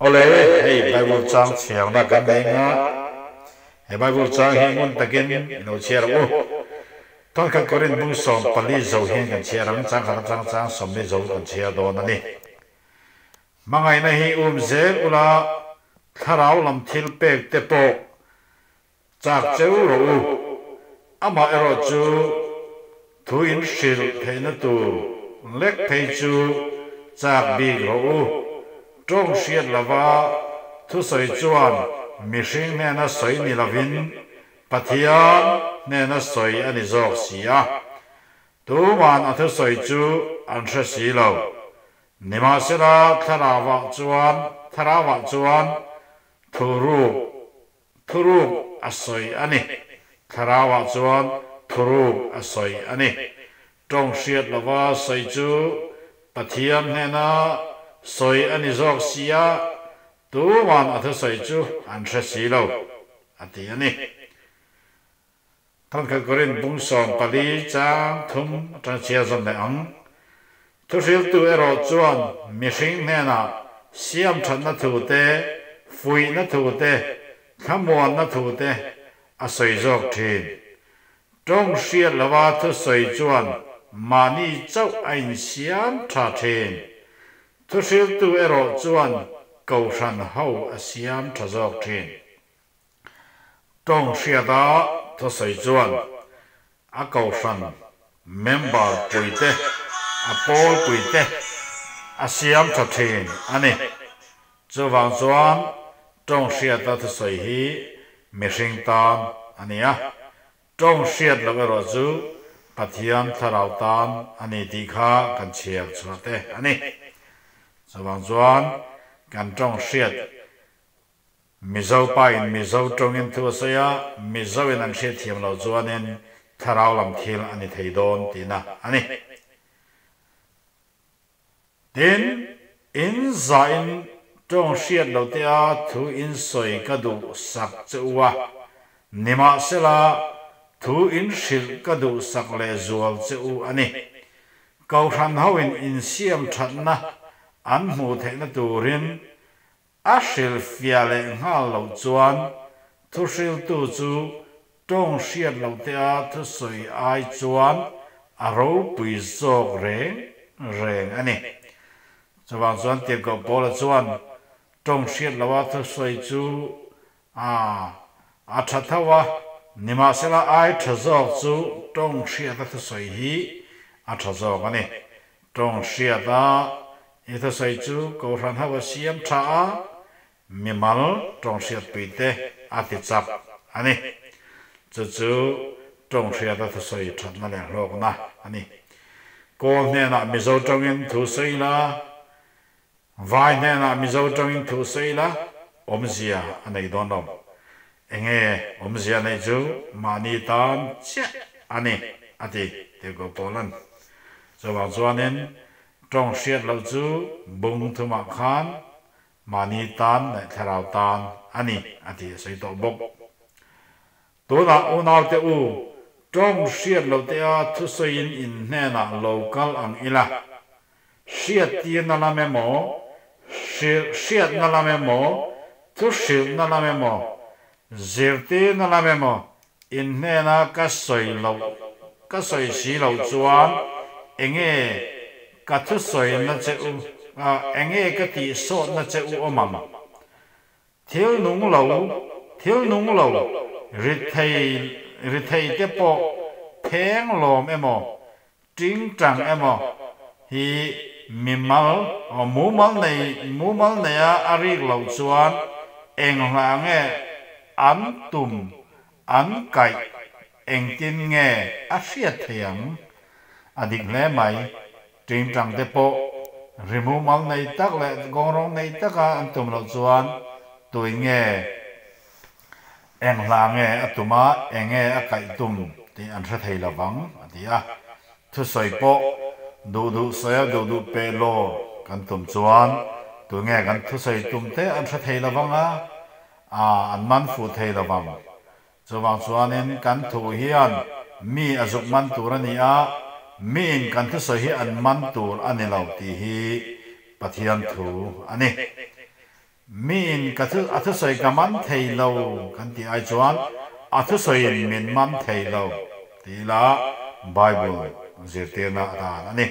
Awle, hei Bible chang chhiarna kan nei nga, he Bible chang hi ngun takin i lo chhiar ang u. Thawnkhat Korinth bung 14 zo hian kan chhiar ang, chang khat atang chang 40 zo kan chhiar dawn a ni. Hmangaihna hi um zel ula, thlarau lam thil pek te pawh chak cheu rawh u. Amah erawh chu thu in hrilh theihna tur lek phei chu chak bik rawh u. Tawng hriat lova thusawi chuan mihring hnena sawi ni lovin Pathian hnena sawi a ni zawk si a. Tuman a thusawi chu an hre si lo. Nimahsela thlarauah chuan thlarauah chuan thuruk thuruk a sawi a ni. Thlarauah chuan thuruk a sawi a ni. Tawng hriat lova sawi chu Pathian hnena sawi a ni zawk si a, tuman a thusawi chu an hre si lo, a ti a ni. Thawnkhat Korinth bung 14 chang 3 atang chhiar zawm leh ang. Thuhriltu erawh chuan mihring hnenah siam thatna thu te, fuihna thu te, thlamuanna thu te a sawi zawk thin. Tawng hriat lova thusawi chuan mahni chauh a insiam tha thin. Thuhriltu erawh chuan kohhran ho a siam tha zawk thin. Tawng hriata thusawi chuan a kohhran member puite, a pawl puite a siam tha thin a ni. Chuvang chuan tawng hriata thusawi hi mihring tan a ni a, tawng hriat loh erawh chu Pathian thlarau tan a ni tih kha kan chhiar chhuah te a ni. Chuvang chuan kan tawng hriat Mizo pa in Mizo tawngin thu a sawi a, Mizo in an hriatthiam loh chuanin thlarau lam thil a ni thei dawn tihna a ni. Tin, in zahin tawng hriat lo te a thu in sawi ka duh sak che u a, nimahsela thu in hrilh ka duh sak lehzual che u a ni. Kohhran ho in insiam thatna an hmuh theihna turin A hrilhfiah leh nghal loh chuan thuhriltu chu tawng hriat loh te a thusawi ai chuan a ropui zawk reng reng a ni. Chuvang chuan Tirhkoh Paula chuan tawng hriat loh a thusawi chu a a tha tho a, nimahsela ai tha zawk chu tawng hriat a thusawi hi a tha zawk a ni. Tawng hriat a i thusawi chu Kohhran ho a siam tha a, mimal tawng hriatpui te a ti chak a ni. Chu chu tawng hriat a thusawi thatna leh hlawkna a ni. Kawl hnenah Mizo tawngin thu sawi la, Vai hnenah Mizo tawngin thu sawi la, awmzia a nei dawn lo. Enge awmzia neih chu mahni tan chiah a ni, a ti Tirhkoh Paulan. Chuvang chuanin tawng hriat loh chu bung thumah khan mahni tan leh thlarau tan a ni, a ti a sawi tawh bawk. Tunah unaute u, tawng hriat loh te a thusawiin in hnenah lo kal ang ila, hriattirna lam emaw, hriatna lam emaw, thuhrilhna lam emaw, zirtirna lam emaw in hnena ka sawi loh, ka sawi si loh chuan enge ka thusawina che u, enge ka tihsawtna che u awm ang? Thil nung lo, thil nung lo, ri thei, ri thei te pawh pheng lawm emaw, ting tang emaw hi mimal, mumal nei, mumal neia a rik loh chuan eng hla nge an tum, an kaih, engtin nge a hriat thei ang? A dik hle mai. Tingtang te pawh ri mumal nei tak leh gawngrawng nei taka an tum loh chuan tui nge, eng hla nge a tum a, eng nge a kaih tum tih an hre thei lo vang, a ti a. Thusawi pawh duh duh sawi a duh duh peh lawr kan tum chuan tui nge kan thusawi tum te an hre thei lo vang a, an man fuh thei lo vang. Chuvang chuanin kan thu hian mi a zuk man tur a ni a, miin kan thusawi hi an man tur a ni lo tih hi Pathian thu a ni. Miin ka thu a thusawi ka man thei lo kan tih ai chuan a thusawiin min man thei lo ti ila Bible zirtirna a dan a ni.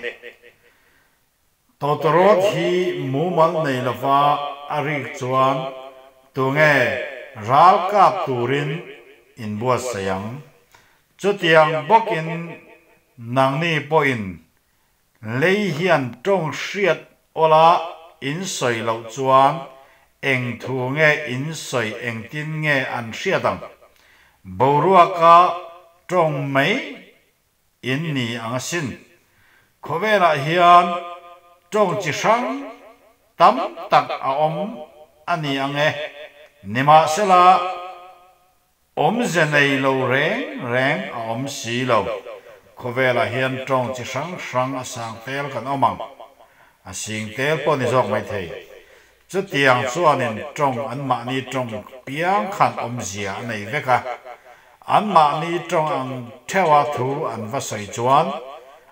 Tawtawrawt hi mumal nei lova a rik chuan tunge ral kap turin inbuatsaih ang? Chutiang bawkin nangni pawhin Lei hian tawng hriat awla in sawi loh chuan eng thu nge in sawi engtin nge an hriat ang? Boruaka tawng mai in ni ang asin. Khawvelah hian tawng chi hrang tam tak a awm a ni ang e. Nimahsela. Awmze nei lo reng reng a awm si lo. Khawvelah hian tawng chi hrang hrang a sang tel kan awm ang. A sing tel pawh ni zawk mai thei. Chutiang chuanin tawng anmahni tawng piang khan awmzia a nei vek a. Anmahni tawng ang theuha thu an va sawi chuan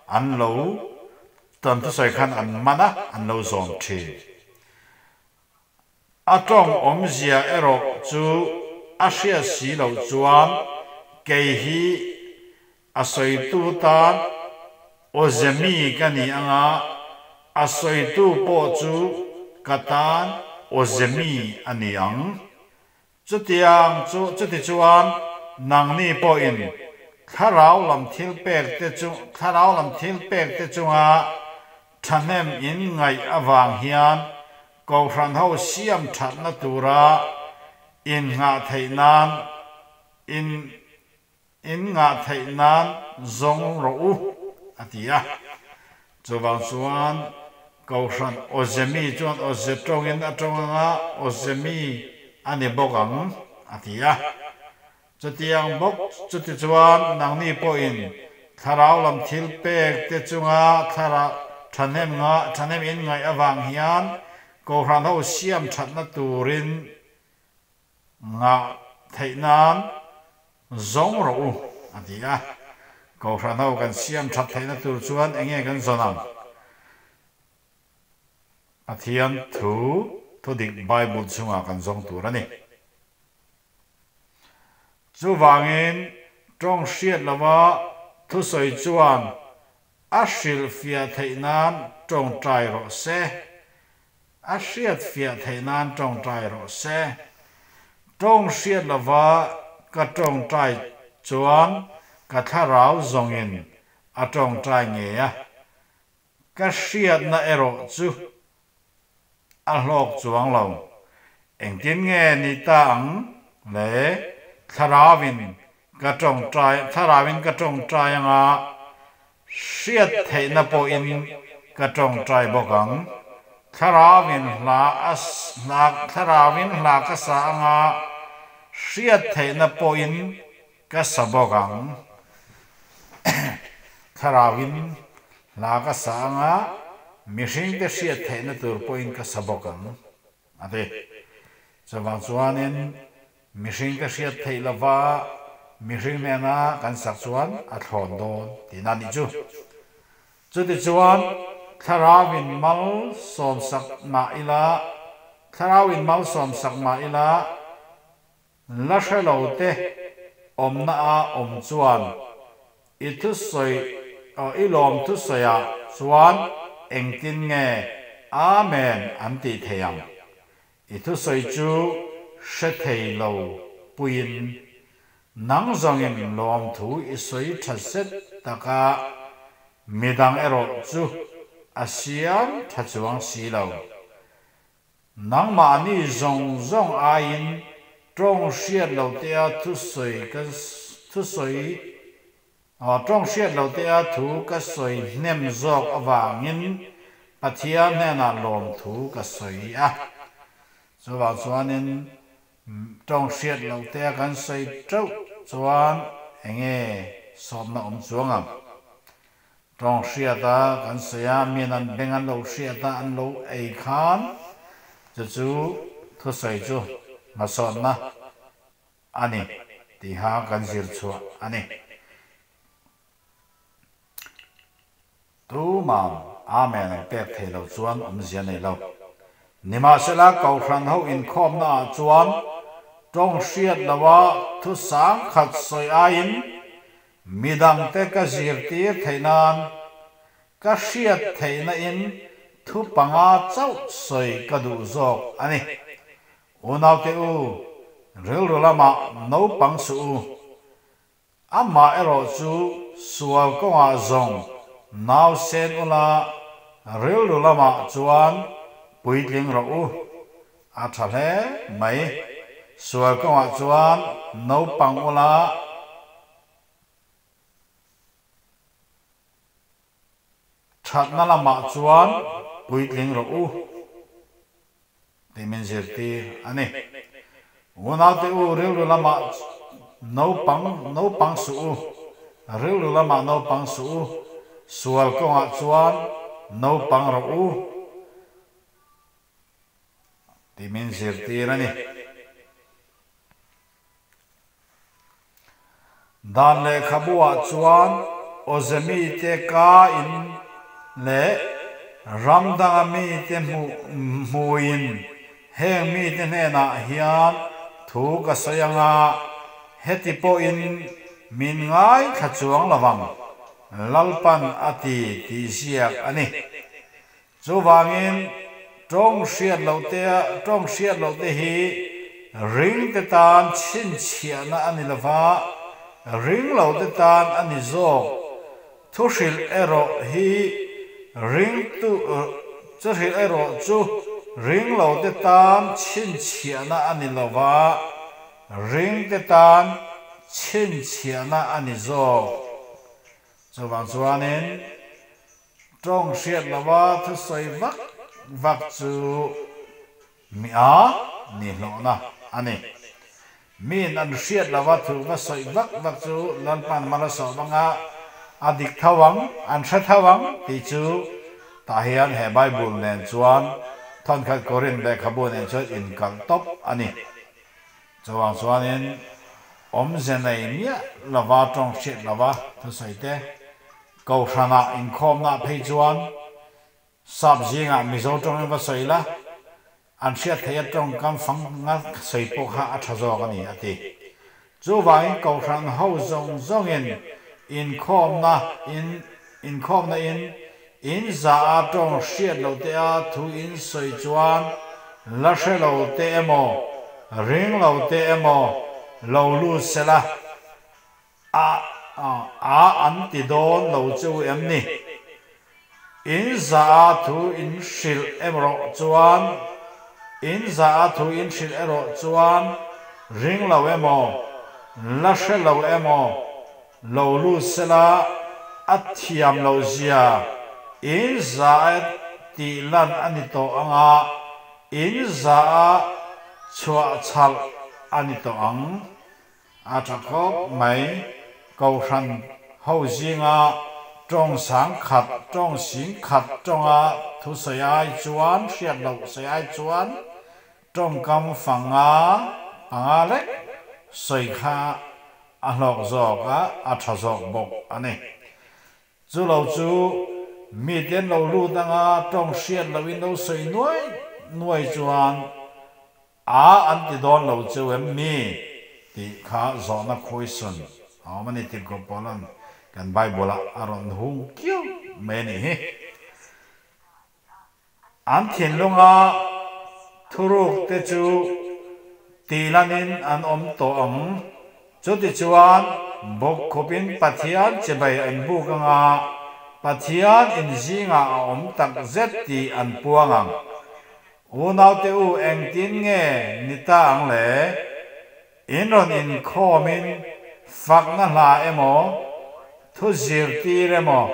an lo tan thusawi khan an man a, an lo zawm thin. A tawng awmzia erawh chu a hriat si loh chuan kei hi a sawitu tan awze mi ka ni anga, a sawitu pawh chu ka tan awze mi a ni ang. Chutiang chu chuti chuan nangni pawhin thlarau lam thil pek te chu thlarau lam thil pek te chunga thahnem in ngaih avang hian Kohhran ho siam thatna tura innghah theih nan in inngah theih nan zawng rawh u, a ti a. Chuvang chuan Kohhran Awzemi chuan Awze tawngin a tawng anga Awzemi a ni bawk ang, a ti a. Chutiang bawk chuti chuan nangni pawhin thlarau lam thil pek te chunga thlarau thahnem nga thahnem in ngaih avang hian Kohhran ho siam thatna turin ngah theih nan zawng rawh u, a ti a. Kohhran ho kan siam that theihna tur chuan enge kan zawn ang? Pathian thu thudik Bible chungah kan zawng tur a ni. Chuvangin tawng hriat lova thusawi chuan a hrilhfiah theih nan tawngtai rawh se. A hriatfiah theih nan tawngtai rawh se. Tawng hriat lova ka tawngtai chuan ka thlarau zawngin a tawngtai ngei a. Ka hriatna erawh chu a hlawk chuang lo. Engtin nge ni ta ang le? Thlarauin ka tawngtai, thlarauin ka tawngtai anga hriat theihna pawhin ka tawngtai bawk ang. Thlarauin hla a hla, thlarauin hla ka sa anga hriat theihna pawhin Ka sa bawk ang. Thlarauin hla ka sa anga mihringte hriat theihna tur pawhin ka sa bawk ang, a ti. Chuvang chuanin mihringte hriat theih lova mihring hnena kan sak chuan a thlawn dawn tihna a nih chu. Chutichuan thlarauin malsawmsak mah ila, thlarauin malsawmsak mah ila, La hre lo te awmna a awm chuan i thusawi aw i lawm thusawi ah chuan engtin nge Amen an tih thei ang? I thusawi chu hre thei lo puiin nang zawngin lawmthu i sawi tha zet taka midang erawh chu a siam tha chuang si lo. Nangmahni zawng zawng aiin tawng hriat lo tea thusawi ka thusawi tawng hriat lo tea thu ka sawi hnem zawk avangin Pathian hnenah lawmthu ka sawi a. Chuvang chuanin tawng hriat lo tea kan sawi teuh chuan enge sawmna awm chuang ang? Tawng hriat a kan sawi a, mian an beng an lo hriat a, an lo ei khan chu chu thusawi chu hmasawnna a ni tiha kan zir chhuah a ni. Tuman Amen an pek thei lo chuan awmzia nei lo. Nimahsela Kohhran ho inkhawmna ah chuan tawng hriat loha thu sang khat sawi aiin midangte ka zirtir theih nan ka hriat theihna in thu panga chauh sawi ka duh zawk a ni. Unaute u, rilru lamah naupang suh u. Amah erawh chu sual kawngah zawng nau sen ula rilru lamah chuan puitling rawh u. A tha hle mai. Sual kawngah chuan naupang ula. Thatna lamah chuan puitling rawh u tih min zirtir a ni. Unaute u, rilru lamah naupang naupang suh u, rilru lamah naupang suh u, sual kawngah chuan naupang rawh u tih min zirtir a ni. Dan lehkhabuah chuan awze mite ka in leh ram danga mite hmuh hmuin heng mite hnenah hian thu ka sawi anga heti pawhin min ngaithla chuang lo vang, Lalpan a ti tih ziak a ni. Chuvangin, tawng hriat loh te tawng hriat loh te hi ring te tan chhinchhiahna a ni lova, ring lo te tan a ni zawk. Thuhrilh erawh hi ringtu Thuhrilh erawh chu ring lo te tan chhinchhiahna a ni lova, ring te tan chhinchhiahna a ni zawk. Chuvang chuanin. Tawng hriat lova thusawi vak vak chu mi a ni hlawhna a ni. Miin an hriat lova thu va sawi vak vak chu Lalpan mal a sawm anga a dik tho ang, an hre tho ang tih chu tah hian he Bible nen chuan thawnkhat Korinth lehkhabu nen chuan inkalh tawp a ni. Chuvang chuanin awmze nei miah lova tawng hriat lova thusawi te Kohhranah inkhawmna phei chuan sap zingah Mizo tawngin va sawi la, an hriat theih a tawngkam fang nga sawi pawh kha a tha zawk a ni, a ti. Chuvangin Kohhran ho zawng zawngin inkhawmna in inkhawmna in in za a tawng hriat loh te a thu in sawi chuan la hre lo te emaw, ring lo te emaw lo lut sela, A a an ti dawn lo che u em ni? In za a thu in hrilh erawh chuan In za a thu in hrilh erawh chuan ring lo emaw, la hre lo emaw lo lut sela a thiam loh zia in za a tih lan a ni tawh anga in za a chhuah chhalh a ni tawh ang. A tha khawp mai. Kohhran ho zinga tawng sang khat, tawng sing khat tawnga thu sawi ai chuan, hriat loh sawi ai chuan tawngkam fanga panga lek sawi kha a hlawk zawk a, a tha zawk bawk a ni. Chu lo chu mite an lo lut anga tawng hriat lohin lo sawi nuai nuai chuan A an ti dawn lo cheu em mi? tih kha zawhna question a awm a ni tih kawp pawla'n kan Bible ah a rawn hung kiau mai a nih hi. An thinlunga thuruk te chu tihlanin an awm tawh ang. Chutichuan bawkkhupin Pathian chibai an buk anga Pathian inzingah a awm takzet tih an puang ang. Unaute u engtin nge ni ta ang le? In rawn inkhawmin fakna hla emaw, thu zirtir emaw,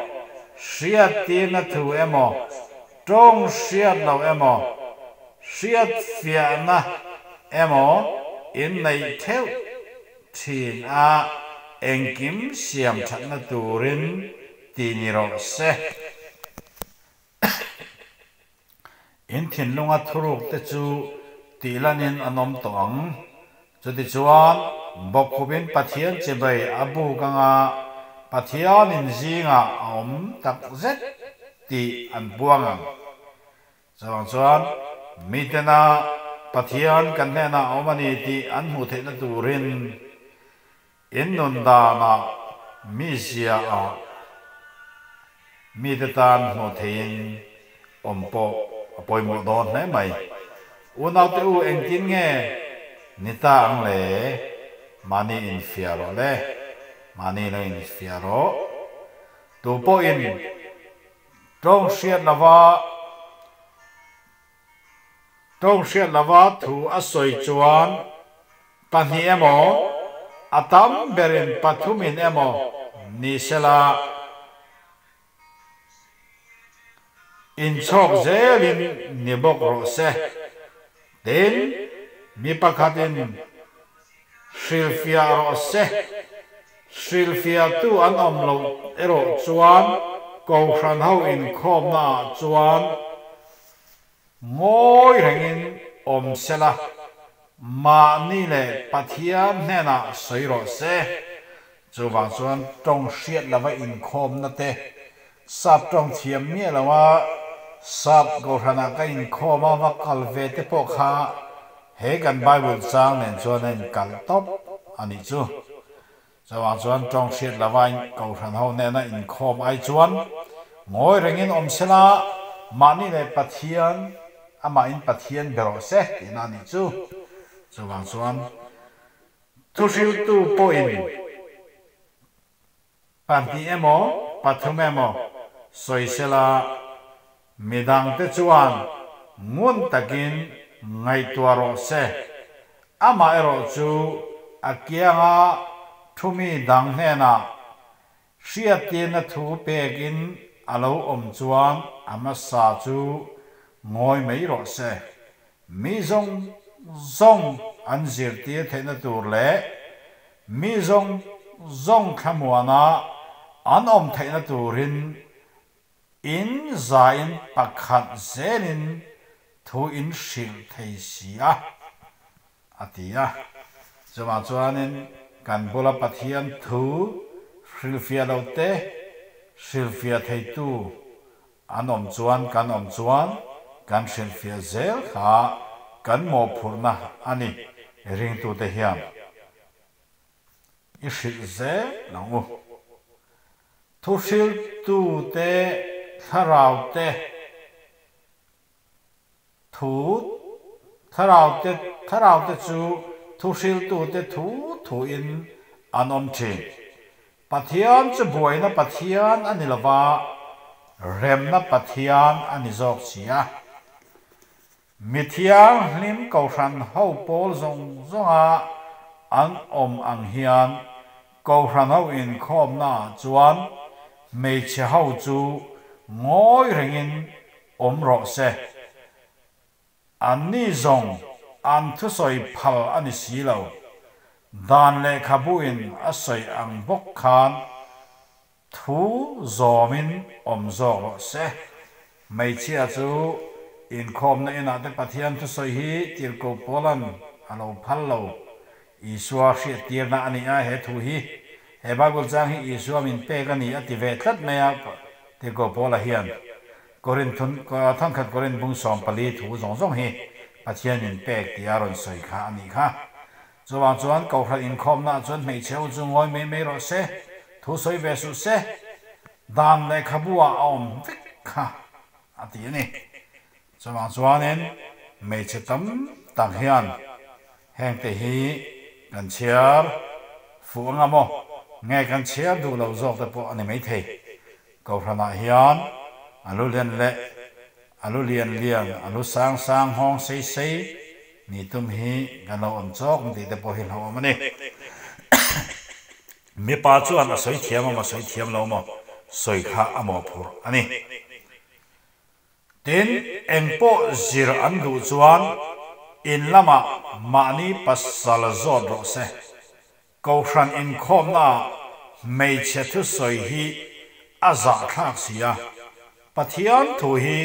hriattirna thu emaw, tawng hriat loh emaw, hriatfiahna emaw in neih theuh thin a engkim siam thatna turin ti ni rawh se. In thinlunga thuruk te chu tihlanin an awm tawh ang. Chutichuan, bawkkhupin Pathian chibai a buk anga Pathianin zingah a awm tak zet tih an puang ang. Chuvang chuan, Mitena Pathian kan hnenah a awm a ni tih an hmuh theihna turin in nun danah mizia ah mite tan hmuh theihin awm pawh a pawimawh dawn hle mai. Unaute u engtin nge ni ta ang le? Mahni infiah rawh le. Mahni lo infiah rawh. Tu pawhin tawng hriat lova tawng hriat lova thu a sawi chuan pahnih emaw, a tam berin pathumin emaw ni sela inchhawk zelin ni bawk rawh se. Tin, mi pakhatin Hrilhfiah rawh se. Hrilhfiahtu an awm loh erawh chuan Kohhran ho inkhawmna ah chuan ngawi rengin awm sela, mahni leh Pathian hnenah sawi rawh se. Chuvang chuan tawng hriat lova inkhawmna te, sap tawng thiam miah loa sap Kohhranah ka inkhawm a va kal ve te pawh kha He kan Bible chang nen chuan a inkalh tawp a nih chu. Chuvang chuan tawng hriat lova Kohhran ho nena inkhawm ai chuan ngawi rengin awm sela mahni leh Pathian, amahin Pathian be rawh se tihna a nih chu. Chuvang chuan thuhriltu pawhin Pahnih emaw, pathum emaw sawi sela, midangte chuan ngun takin ngaihtuah rawh se. Amaherawh chu a kianga thumi dang hnenah hriattirna thu pekin a lo awm chuan a hmasa chu ngawi mai rawh se. Mi zawng zawng an zirtir theihna tur leh Mi zawng zawng thlamuana an awm theihna turin in zain pakhat zelin thu in hrilh thei si a, a ti a. Chuvang chuanin kan bula Pathian thu hrilhfiah lo te hrilhfiah theitu an awm chuan kan awm chuan kan hrilhfiah zel kha kan mawhphurhna a ni ringtute hian i hrilh zel ang u. Thuhriltute thlaraute thu thlaraute thlaraute chu thuhriltute thu thuin an awm thin. Pathian chu buaina Pathian a ni lova, remna Pathian a ni zawk si a. Mi thianghlim Kohhran ho pawl zawng zawnga an awm ang hian Kohhran ho inkhawmnaah chuan hmeichhe ho chu ngawi rengin awm rawh se. Anni zawng an thusawi phal a ni si lo. Dan lehkhabuin a sawi ang bawk khan Thu zawmin awm zawk rawh se. Hmeichhia chu inkhawmna inah te Pathian thusawi hi Tirhkoh Paula'n a lo phal lo. Isua hriattirna a ni a, he thu hi he Bible chang hi Isua min pek a ni a ti ve tlat mai a, Tirhkoh Paula hian Korinth thawnkhat Korinth bung 14 thu zawng zawng hi Pathian min pek tia rawn sawi kha a nih kha. Chuvang chuan Kohhran inkhawmnaah chuan hmeichhe ho chu ngawi mai mai rawh se, thu sawi ve suh se, dan lehkhabu ah a awm vek kha a ti a ni. Chuvang chuanin hmeichhe tam tak hian hengte hi kan chhiar fuh anga maw, nge kan chhiar duh lo zawk te pawh a ni maithei. Kohhranah hian a lu lian leh a lu lian lian, a lu sang sang nghawng sei sei ni tum hi kan lo awm chawk ang tih te pawh hi hlauhawm a ni. Mipa chuan a sawi thiam a maw sawi thiam lo maw sawi kha a mawhphurh a ni. Tin, engpawh zir an duh chuan in lamah mahni pasal zawt rawh se. Kohhran inkhawmnaah hmeichhe thusawi hi a zahthlak si a, Pathian thu hi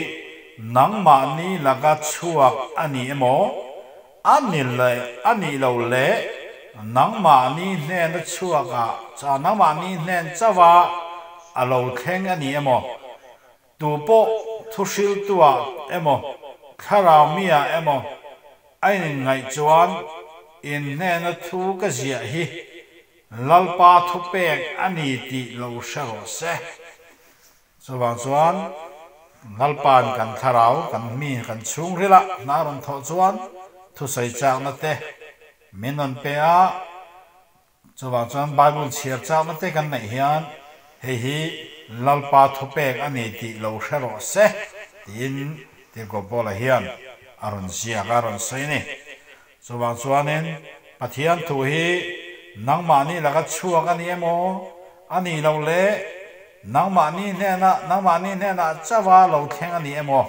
nangmahni laka chhuak a ni emaw, a ni leh a nih loh leh nangmahni hnena chhuak ah nangmahni hnen chauh a a lo thleng a ni emaw, tu pawh thuhriltuah emaw. thlarau mi-ah emaw a inngaih chuan in hnena thu ka ziah hi Lalpa thupek a ni tih lo hre rawh se. Chuvang chuan Lalpa'n kan thlarau, kan mi, kan chhungrilah hna rawn thawh chuan thusawi chakna te min rawn pe a. Chuvang chuan Bible chhiar chakna te kan neih hian hei hi Lalpa thupek a ni tih lo hre rawh se tiin Tirhkoh Paula hian a rawn ziak a, a rawn sawi a ni. Chuvang chuanin Pathian thu hi nangmahni laka chhuak a ni emaw a nih loh le nangmahni hnenah nangmahni hnenah chauha lo thleng a ni emaw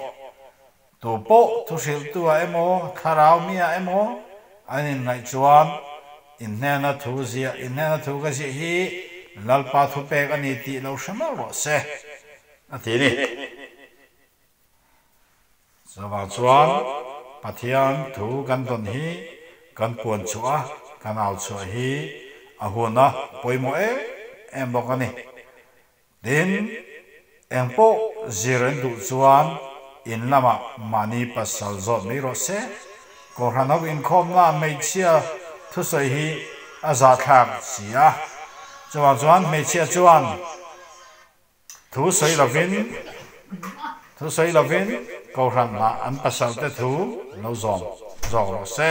Tu pawh thuhrilhtu-ah emaw, thlarau mi-ah emaw an inngaih chuan inhnena thu ziah, inhnena thu ka ziah hi Lalpa thupek a ni tih lo hre meuh rawh se, a ti ni. Chuvang chuan Pathian thu kan dawn hi kan puan chhuah a, kan au chhuah hi a hun a pawimawh em em bawk a ni. Tin, engpawh zir an duh chuan in lamah mahni pasal zawt mai rawh se. Kohhran ho inkhawmna hmeichhia thusawi hi a zahthlak si a. Chuvang chuan hmeichhia chuan thu sawi lovin thu sawi lovin kohhran ah an pasal te thu lo zawm zawk rawh se.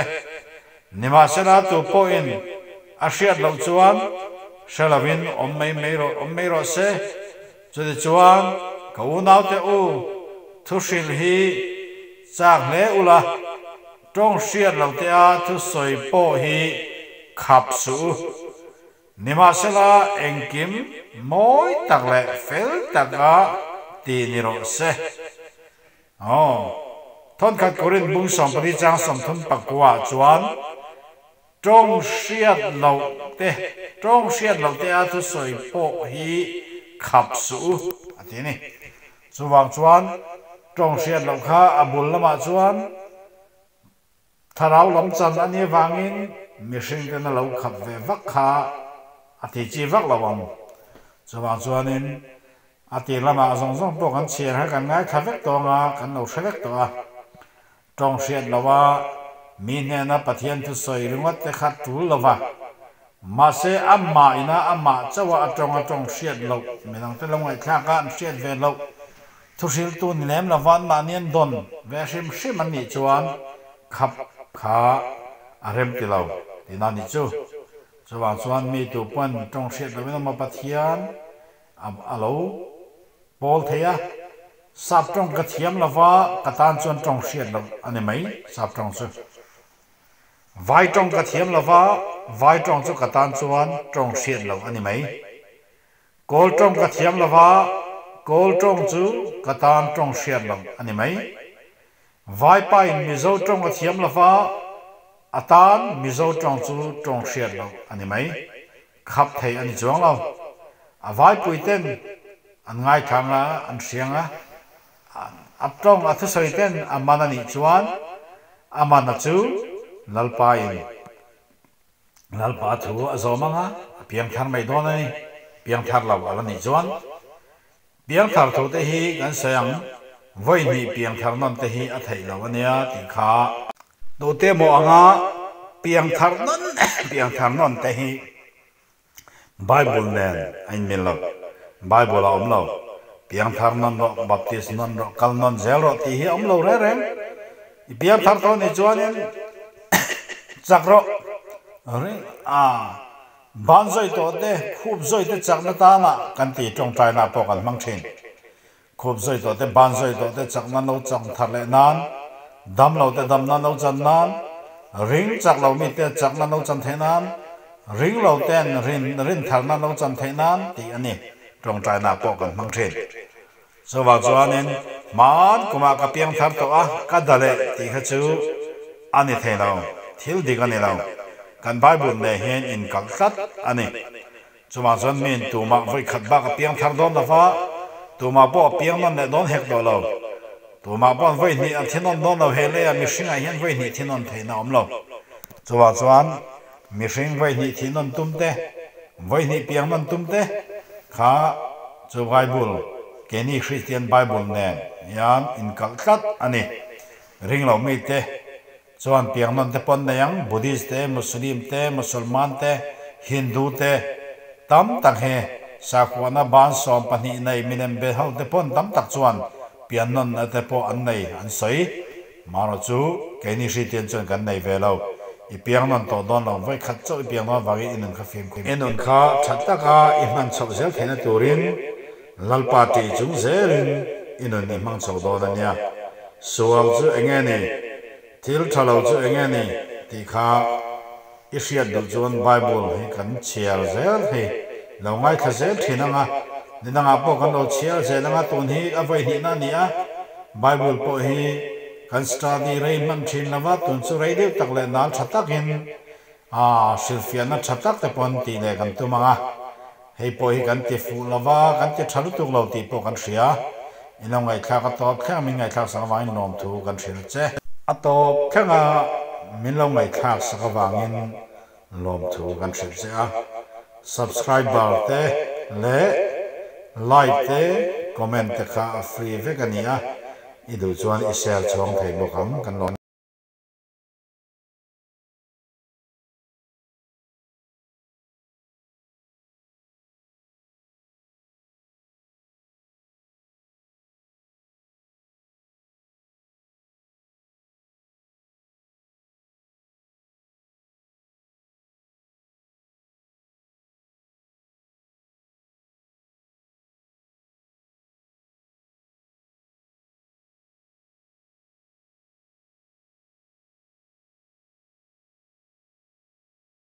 Nimahsela tu pawhin a hriat loh chuan hre lovin awm mai mai rawh awm mai rawh se. Chutichuan ka unaute u thu hrilh hi chak hle ula, tawng hriat loh te a thusawi pawh hi khap suh u. Nimahsela engkim mawi tak leh fel taka ti ni rawh se. Aw, thawnkhat Korin bung 14 chang 39 ah chuan tawng hriat loh te, tawng hriat loh te a thusawi pawh hi khap suh u a ti a ni. Chuvang chuan tawng hriat loh kha a bul lamah chuan Thlarau lam chan a nih avangin mihring ten a lo khap ve vak kha a ti chi vak lo ang. Chuvang chuanin a tir lamah zawng zawng pawh kan chhiar kha kan ngaithla vek tawh anga kan lo hre vek tawh a. Tawng hriat lo a, mi hnena Pathian thusawi ringawt te kha tul lo va. Mahse amah ina amah chauha a tawng a tawng hriat loh midangte lo ngaihthlak a an hriat ve loh Thuhriltu ni lem lova anmahni an dawn ve hrim hrim an nih chuan khap kha a rem ti lo tihna a nih chu. Chuvang chuan mi tu pawn tawng hriat loin awm a Pathian a lo pawl thei a, sap tawng ka thiam lova ka tan chuan tawng hriat loh a ni mai sap tawng chu. Vai tawng ka thiam lova vai tawng chu ka tan chuan tawng hriat loh a ni mai. Kawl tawng ka thiam lo va, Kawl tawng chu ka tan tawng hriat lo a ni mai. Vaipa in Mizo tawng a thiam lo va, a tan Mizo tawng chu tawng hriat lo a ni mai. Khap thei a ni chuang lo. A vaipui ten an ngaithlang a, an hriang a, a tawng a thusawi ten a man a nih chuan a man a chu Lalpa in Lalpa thu a zawm ang a, a piangthar mai dawn a ni. Piangthar lo a la nih chuan piangthar thu te hi kan sawi ang, vawi hnih piangthar nawn te hi a theih lo a nia tih kha. Tute maw anga piangthar nawn piangthar nawn te hi Bible nen a inmil lo, Bible a awm lo. Piangthar nawn rawh, Baptist nawn rawh, kal nawn zel rawh tih hi a awm lo reng reng. I piangthar tawh nih chuanin chak rawh ring a, ban zawi tawh te, khup zawi te chakna tana kan ti tawngtaina pawh kan hmang thin. Khup zawi tawh te, ban zawi tawh te chakna no chang thar leh nan, dam lo te damna no chan nan, ring chak lo mi te chakna no chan theih nan, ring lo ten rin rin tharna no chan theih nan tih a ni tawngtaina pawh kan hmang thin. Chuvang chuanin hmaan kumah ka piang thar tawh a, ka da leh tih kha chu a ni thei lo, thil dik a ni lo. Kan Bible nen hian inkalh tlat a ni. Chuvang chuan miin tumah vawi khat bak a piang thar dawn lo va, tumah pawh a piang nawn leh dawn hek tawh lo. Tumah pawh an vawi hnih a thi nawn dawn lo, he leiah mihringah hian vawi hnih thi nawn theihna a awm lo. Chuvang chuan mihring vawi hnih thi nawn tum te, vawi hnih piang nawn tum te kha chu Bible, keini Kristian Bible nen hian inkalh tlat a ni. Ring lo mite chuan piang nawn te pawh an nei ang, Buddhist te, Muslim te, Musulman te, Hindu te, tam tak hi sakhuana ban 12 nei milem be ho te pawn tam tak chuan pian nawnna te pawh an nei an sawi. Marawh chu keini Hriatian chuan kan nei ve lo. I piang nawn tawh dawn lo, vawi khat chauh i piang dawn avangin i nun kha fimkhur. I nun kha tha taka i hman chhoh zel theihna turin Lalpa tih chung zelin i nun i hmang chho dawn a nia. Sual chu eng nge ni? Thil tha lo chu eng nge ni? tih kha i hriat duh chuan Bible hi kan chhiar zel thei. Lo ngaithla zel thin ang a, ni dangah pawh kan lo chhiar zel ang a, tun hi a vawi hnihna a ni a, Bible pawh hi kan study rei hman thin lo va, tun chu rei deuh tak leh nal tha takin A, hrilhfiahna tha tak te pawn tih leh kan tum ang a, hei pawh hi kan ti fuh lo va, kan ti tha lutuk lo tih pawh kan hria. In lo ngaihthlak a tawp thleng a min ngaihthlak sak avangin lawmthu kan hrilh che. A tawp thleng a min lo ngaihthlak sak avangin lawmthu kan hrilh che a. Subscriber te leh like te comment te kha a free vek a ni a, i duh chuan i share chhuang thei bawk ang kan lawm.